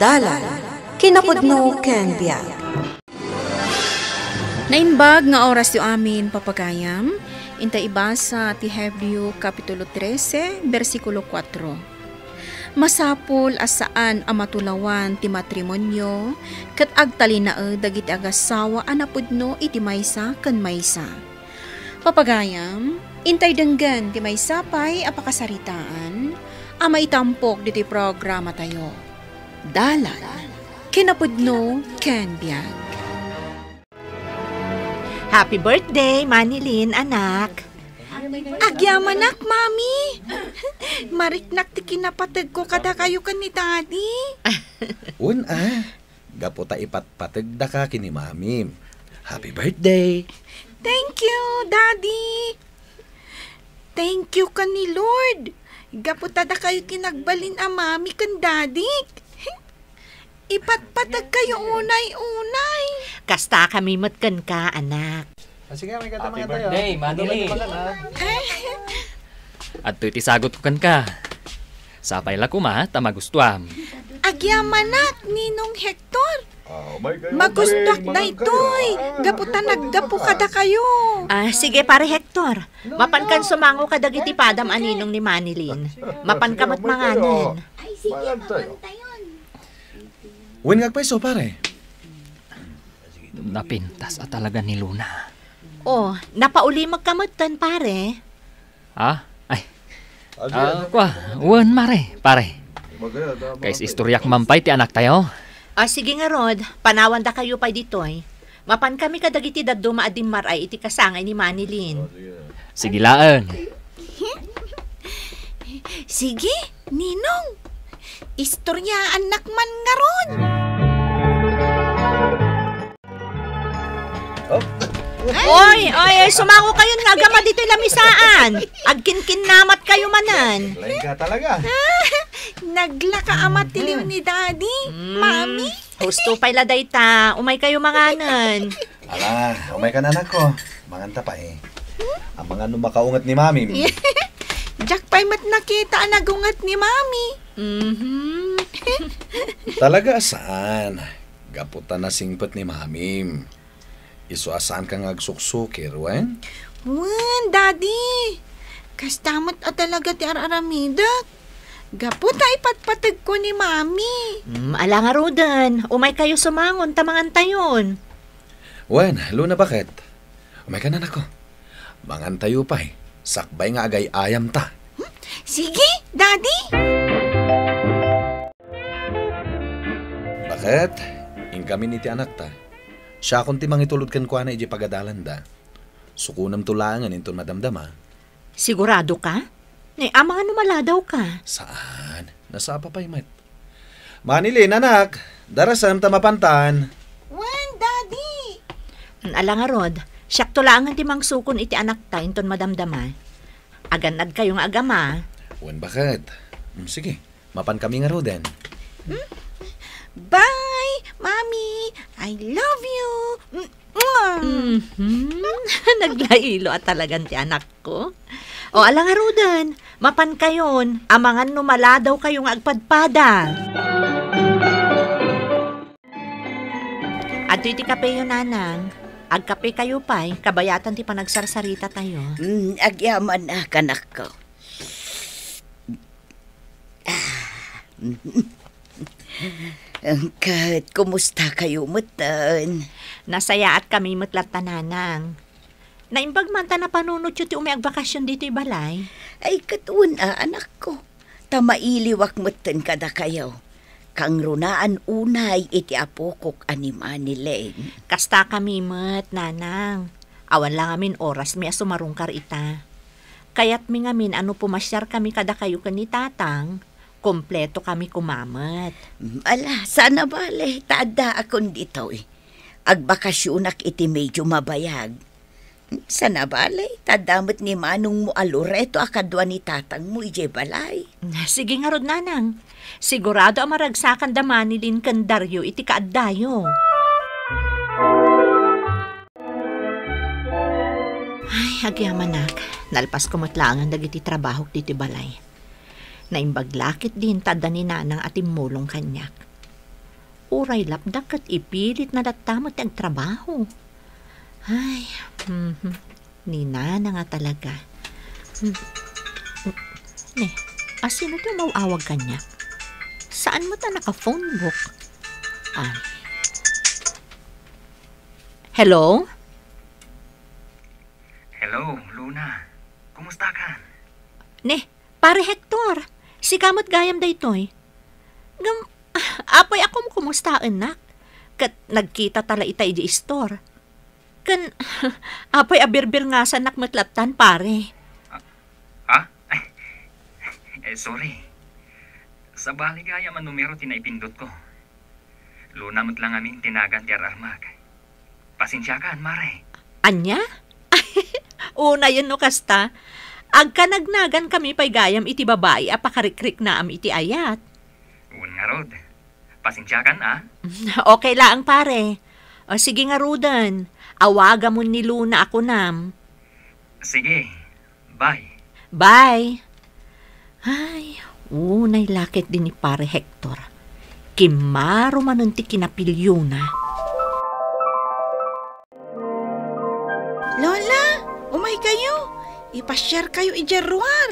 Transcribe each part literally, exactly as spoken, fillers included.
Dalan, kinapudno ken biag. Naimbag nga orasyo amin, papagayam. Inta ibasa ti Hebreo Kapitulo trese, bersikulo kuatro. Masapul a saan a matulawan ti matrimonio ket agtalinaed dagiti agassawa a napudno iti maysa ken maysa. Papagayam, intay denggen ti maysa pay a pakasaritaan a maitampok ditoy programatayo. Dalan, kinapudno ken biag. Happy birthday, Manilyn, anak. Agyamanak, Mami. Mariknak ti kinapategko kadakayo ken ni Daddy. Wen a, gapu ta ipatpategdaka ken ni Mamim. Happy birthday! Thank you, Daddy. Thank you ken ni Lord. Gapu ta dakayo ti nagbalin a Mami ken Daddy. Ipatpategkayo unay-unay. Kasta kami met kenka, anak. Ah, sige, may Happy katamang tayo. Birthday, Manilyn. Ito, ito, ito, ito. Adtoy ti sagutko kenka. Sapay la koma ta magustuam. Agyamanak, Ninong Hector. Ah, umay kayo, Magustuak umay, daytoy. Manang kayo. Ah, gapu ta naggapu kadakayo. Ah, sige, Pare Hector. Mapankan sumango kadagiti padam a ninong ni Manilyn. Mapanka met manganen. Ay, sige, mapantayon. Wen nga agpayso, pare? Napintas a talaga ni Luna. Oh, napaulimekka metten, pare. Ha? Ay. Ah, kua, wen, mare, pare. Kais-istoriak man pay ti anaktayo. Ah, sige ngarud, panawandakayo pay ditoy. Mapankami kadagiti dadduma a dimmaray iti kasangay ni Manilyn. Sige laeng. Sige, Ninong. Istoryaannak man ngarud. Oy, oy, oy, sumango kayon nga agama ditoy lamisaan. Agkinkinnamat kayo manen. Lain ka talaga. Naglaka a matiliw ni Daddy, Mami. Husto pay la dayta, umay kayo manganen. Ala, umay ka na, anak ko. Manganta pa eh. Amangan no makaunget ni Mami. Diak pay met nakita a nagunget ni Mami. Mhm. Talaga a saan. Gapu ta nasingpet ni Mamim. Isu a saanka nga agsuksukir, wen? Wen, Daddy. Kasta met a talaga ti ar-aramidek. Gapu ta ipatpategko ni Mami. Mm, ala ngaruden, umay kayo sumangon ta mangantayon. Wen, Luna, baket? Umay ka na, nako. Mangantayo pay, sakbay nga agay-ayam ta. Hmm? Sige, Daddy! Baket, inkamin iti anakta. Siakon ti mangitulod kenkuana idiay pagadalanda. Sukonemto laengen inton madamdama. Sigurado ka? Ni, amangan no maladaw ka. Saan? Nasapa pay met. Manilyn, anak, darasem ta mapantan. Wen, Daddy! Mm, ala ngarud, siakto laengen ti mangsukon iti anakta inton madamdama. Agannad kayo nga agama. Wen, baket? Mm, sige. Mapan kami ngaruden. Hmm? Bye, Mommy. I love you. Mm, mwah. Mhm. Naglailo a talagan ti anakko. O, ala ngaruden, mapan kayon, amangan no maladaw kayo nga agpadpada. Adtoy ti kapeyo, nanang. Agkape kayo pay, kabayatan ti panagsarsarita tayo. Mm, agyaman a, kanakko. Ah. Ket, kumusta kayo metten? Nasayaat kami met latta, nanang. Naimbag man ta napanunotyo ti umay agbakasyon ditoy balay. Ay, ket wen a, anakko. Ta mailiwak metten kadakayo. Kangrunaan unay iti apokok a ni Manilyn. Kasta kami met, nanang. Awan la ngamin orasmi a sumarungkar ita. Kayatmi ngamin a no pumasiar kami kadakayo ken ni tatang, kompleto kami koma met. Mm, ala, saan a bale, ta addaakon ditoy. Agbakasyonak iti medyo mabayag. Saan a bale, ta adda met ni manongmo a Loreto a kadua ni tatangmo idiay balay. Sige ngarud, nanang. Sigurado a maragsakan da Manilyn ken Dario iti kaaddayo. Ay, agyamanak, nalpasko met laengen dagiti trabahok ditoy balay. Naimbag la ketdin ta adda ni nanang a timmulong kaniak. Uray lapda ket ipilitna latta met ti agtrabaho. Ay, mhm. Ni Nana nga talaga. Hmm. Ne, asino ti umaw-awag kaniak? Saan met a naka-phone book? Ah. Hello? Hello, Luna. Kumusta ka? Ne, Pare Hector, sika met gayam daytoy. Ngem, apay a kumkumustaennak? Ket nagkita ta la ita idiay istor. Ken, apay a birbirngasannak met lattan, pare? Ah, ah? Eh, sorry. Sabali gayam a numero ti naipindutko. Luna met la ngamin ti nagan ti ar-armak. Pasensiakan, mare. Ania? Unayen no kasta. Agkanagnagan kami pay gayam iti babai a pakarikriknaam iti ayat. Wen ngarud. Pasensiakan, a? Okay laeng, pare. O, sige ngaruden. Awagamon ni Luna a kunam. Sige. Bye. Bye. Ay, unay la ketdi ni Pare Hector. Kimmaro manen ti kinapiliona. Lola, umaykayo. Ipasiarkayo idiay ruar.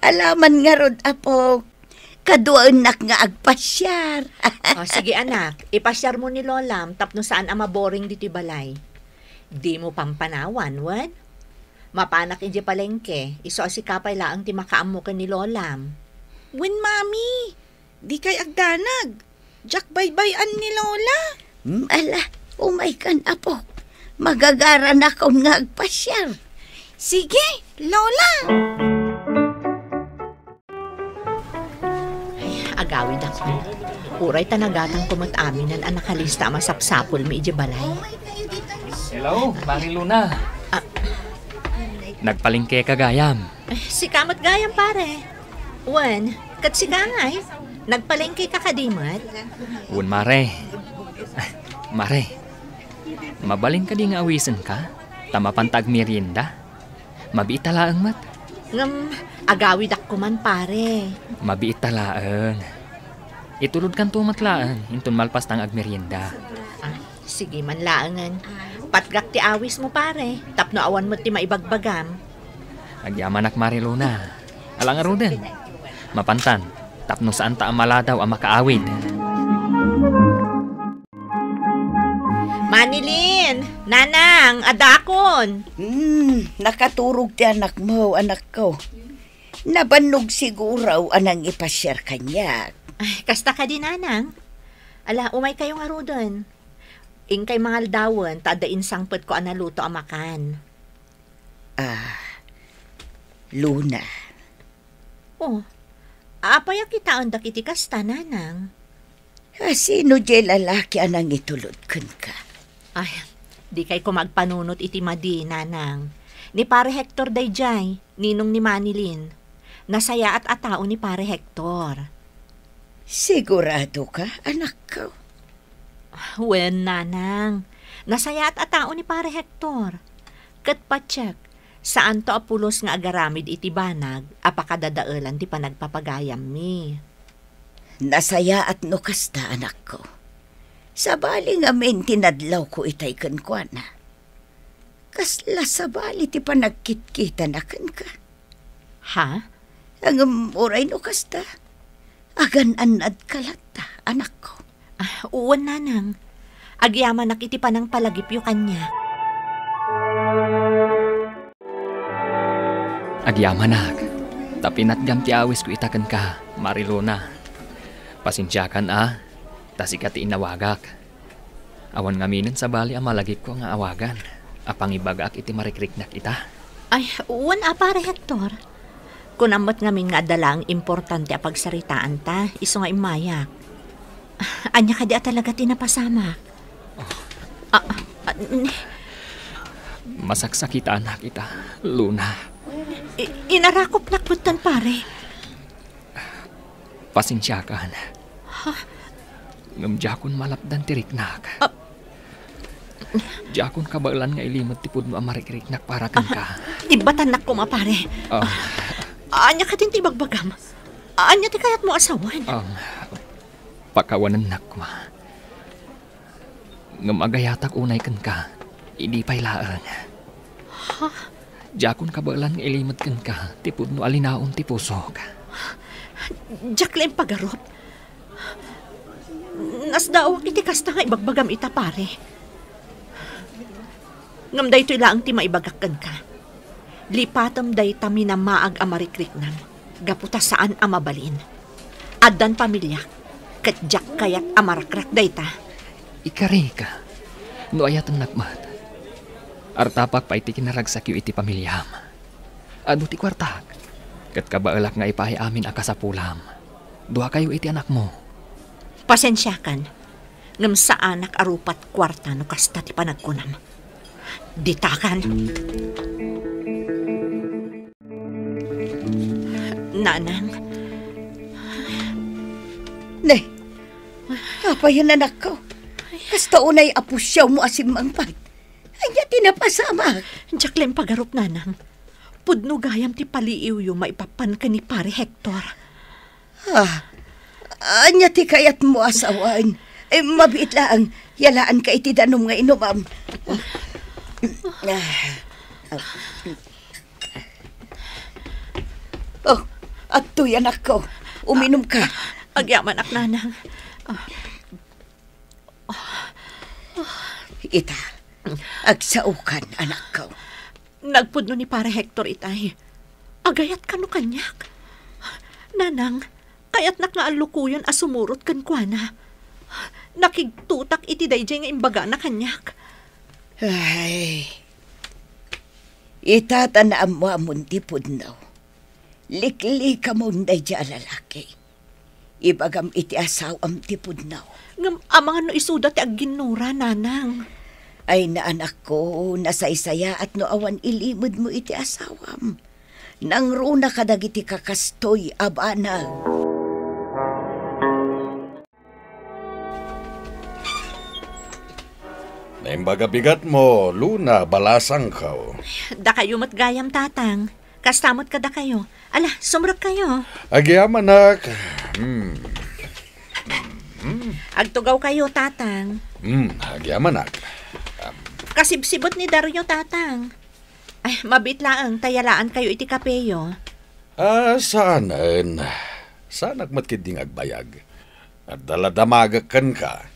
Alaman ngarud, apok. Kaduaennak nga agpasiar. O, sige, anak. Ipasiarmo ni Lolam tapno saan a maboring ditoy balay. Dimo pampanawan, wen? Mapanak idiay palengke, isu a sika pay laeng ti makaammo ken ni Lolam. Wen, Mami. Dikay agdanag. Diak baybay-an ni Lola. Hmm, ala, umaykan, apok. Magagaranakon nga agpasiar. Sige, Lola. Ay, agawidak. Uray ta nagatangko met aminen a nakalista a masapsapulmi idiay balay. Hello, Mari Luna. Ah. Nagpalengkeka gayam? Eh, sika met gayam, pare. Wen, ket sika ngay, nagpalengkeka kadi met? Wen, mare. Mare, mabalin kadi nga awisenka? Ta mapanta agmerienda? Mabiit a laeng met. Ngem, agawidak koman, pare. Mabiit a laeng. Itulodkanto met laeng, inton malpasta nga agmerienda. Ah, sige man laengen. Patgak ti awismo, pare, tapno awan met ti maibagbagam. Agyamanak, Mari Luna. Ala ngaruden. Mapantan, tapno saanta a maladaw a makaawid. Manilin! Nanang, adakon! Hmm, nakaturog ti anakmo, anakko. Nabannog siguro a nangipasiar kaniak. Ay, kasta kadi, Nanang. Ala, umaykayo ngaruden. Inkay mangaldawen, ta adda insangpetko a naluto a makan. Ah, Luna. Oh, apay a kitaendak iti kasta, Nanang? A, sino diay lalaki a nangitulod kenka? Ay, dikay koma agpanunot iti madi, Nanang. Ni Pare Hector daydiay, ninong ni Manilin. Nasayaat a tao ni Pare Hector. Sigurado ka, anakko? Wen, Nanang. Nasayaat a tao ni Pare Hector. Ket patiek, saanto a pulos nga agaramid iti banag a pakadadaelan ti panagpapagayammi. Nasayaat no kasta, anakko. Sabali ngamin ti nadlawko itay kenkuana. Kasla sabali ti panagkitkitana kenka. Ha? Ngem uray no kasta, agan-annadka latta, anakko. Ah, wen, Nanang. Agyamanak iti panangpalagipyo kaniak. Agyamanak, ta pinatgam ti awisko ita kenka, Mari Luna. Pasensiakan a, ta sika ti inawagak. Awan ngaminen sabali a malagipko nga awagan a pangibagaak iti marikriknak ita. Ay, wen a, Pare Hector. Kunam met ngamin nga adda laeng importante a pagsaritaanta, isu nga immayak. Ania kadi a talaga ti napasamak? Oh. Ah, ah, n-, Masaksakitanak ita, Luna. I-, inarakopnak metten, pare. Pasensiakan. Ha? Ngem diakon malapdan ti riknak. Ah. Diakon kabaelan nga ilimed ti pudno a marikriknak para kenka. Ah, ibbatannak koma, pare. Ah. Ania kadin ti ibagbagam? Ania ti kayatmo a sawen? Ah, Pakawanennak koma. Ngem agayatak unay kenka, idi pay laeng. Ha? Diakon kabaelan nga ilimed kenka ti pudno a linaon ti pusok. Diak la impagarup. Nasdaawak iti kasta nga ibagbagam ita, pare. Ngem daytoy laeng ti maibagak kenka. Lipatem dayta minamaag a marikriknam gapu ta saan a mabalin. Addan pamiliak, ket diak kayat a marakrak dayta. Ikarika, no ayatennak met, artapak pay ti kinaragsakyo iti pamiliam. Adu ti kuartak, ket kabaelak nga ipaay amin a kasapulam. Duakayo iti anakmo. Pasensiakan, ngem saanak a rupat kuarta no kasta ti panagkunam. Ditakan. Nanang. Ne, apayen, anakko? Kasta unay a pusiawmo a simmangpet. Ania ti napasamak? Diak la impagarup, nanang. Pudno gayam ti paliiwyo maipapan ken ni Pare Hector. Ah, ania ti kayatmo a sawen? Eh, mabiit laeng, yalaanka iti danum nga inumam. Ah. Oh, adtoy, anakko. Uminumka. Agyamanak, nanang. Ah. Ita, agsaokan, anakko. Nagpudno ni Pare Hector itay. Agayat kano kaniak? Nanang, kayatnak nga allukoyon a sumurot kenkuana. Nakigtotak iti daydiay nga imbagana kaniak. Ay, ita ta naammoamon ti pudno. Liklikamon daydiay a lalaki. Ibagam iti asawam ti pudno. Ngem amangan no isuda ti agginnura, nanang. Ay, anakko, nasaysayaat no awan ilimedmo iti asawam. Nangruna kadagiti kakastoy a banag. Naimbag a bigatmo, Luna, balasangko. Dakayo met gayam, Tatang. Kasta met kadakayo. Ala, sumrekkayo. Agyamanak. Hmm. Hmm. Agtugawkayo, Tatang. Hmm, agyamanak. Kasibsibet ni Dario, Tatang. Ay, mabiit laeng ta yalaankayo iti kapeyo. Ah, saanen. Saanak met ketdi nga agbayag. Adda la damagek kenka.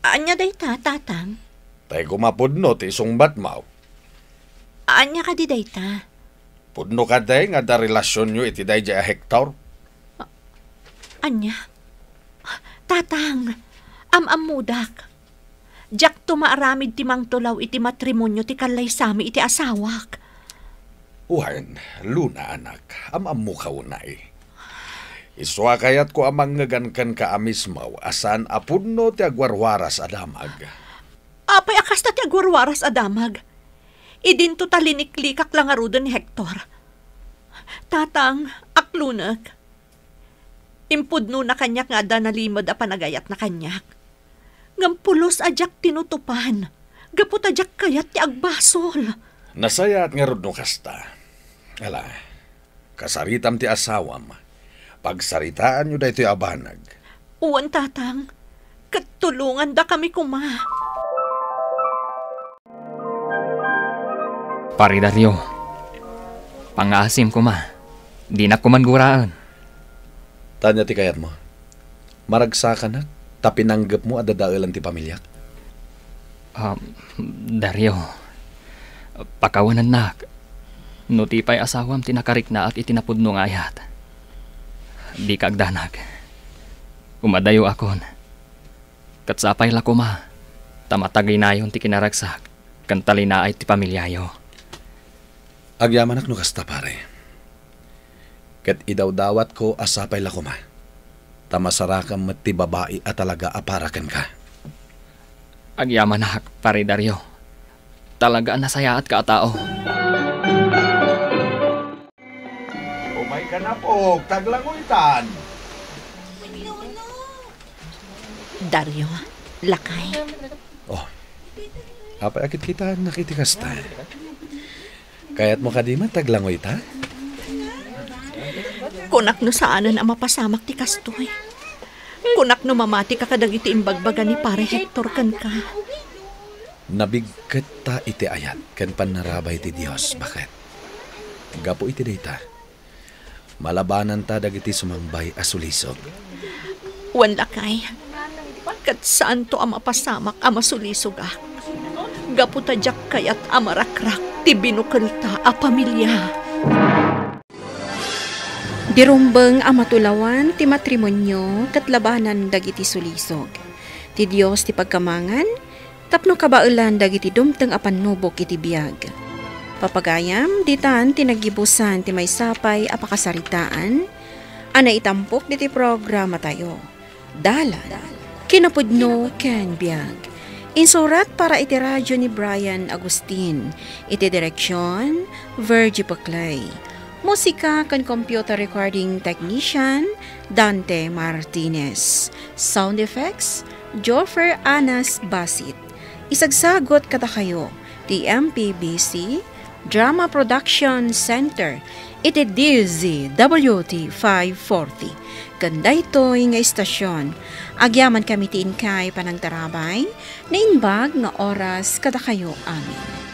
Ania dayta, Tatang? Tay kumapudno ti isungbatmo. Ania kadi dayta? Pudno kadi nga adda relasionyo iti daydiay a Hector? A-, ania? Tatang, am-ammodak. Diakto maaramid ti mangtulaw iti matrimonio ti kallaysami iti asawak. Wen, Luna, anak, am-ammoka unay. Isu a kayatko a mangngegan kenka a mismo a saan a pudno ti agwarwaras a damag. Apay a kasta ti agwarwaras a damag? Idinto ta liniklikak la ngaruden ni Hector. Tatang, aklunek. Impudnona kaniak nga adda nalimed a panagayatna kaniak. Ngem pulos a diak tinutopan, gapu ta diak kayat ti agbasol. Nasayaat ngarud no kasta. Ala, kasaritam ti asawam. Pagsaritaanyo daytoy a banag. Wen, Tatang, ket tulongandakami koma. Pare Dario, pangngaasim koma. Dinak koma guraen. Ania ti kayatmo? Maragsakanak ta pinanggepmo a dadaelan ti pamiliak? Ah, Dario, pakawanennak. No ti pay asawam ti nakariknaak iti napudno nga ayat, dika agdanag. Umadayoakon. Ket sapay la koma ta mataginayon ti kinaragsak ken talinaay ti pamiliayo. Agyamanak no kasta, pare. Ket idawdawatko a sapay la koma ta masarakam met ti babai a talaga a para kenka. Agyamanak, Pare Dario. Talaga a nasayaatka a tao. Umay ka na, Pog, taglangoytan. Dario, lakay. Oh, apay a kitkitaennak iti kasta? Kayatmo kadi met taglangoyta? Kunak no saanen a mapasamak ti kastoy. Kunak no mamati ka kadagiti imbagbaga ni Pare Hector kenka. Nabigketta iti ayat ken pannarabay ti Dios, baket. Gapu iti dayta, malabananta dagiti sumangbay a sulisog. Wen, lakay, ket saanto a mapasamak a masulisogak. Gapu ta diak kayat a marakrak ti binukelta a pamilia. Dirumbeng a matulawan ti matrimonio ket labanan dagiti sulisog. Ti Dios ti pagkamangan, tapno kabaelan dagiti dumteng a pannubok iti biag. Papagayam, ditan ti naggibusan ti maysa pay a pakasaritaan a naitampok diti programatayo. Dalan, kinapudno ken biag. Insurat para iti radyo ni Brian Agustin. Iti direksyon, Virgie Paclay. Musika ken computer recording technician, Dante Martinez. Sound effects, Joffer Anas Basit. Isagsagot kadakayo ti M P B C Drama Production Center iti D Z W T five forty. Ken daytoy nga istasyon, agyaman kami ti inkay panangtarabay, naimbag nga oras kadakayo amin.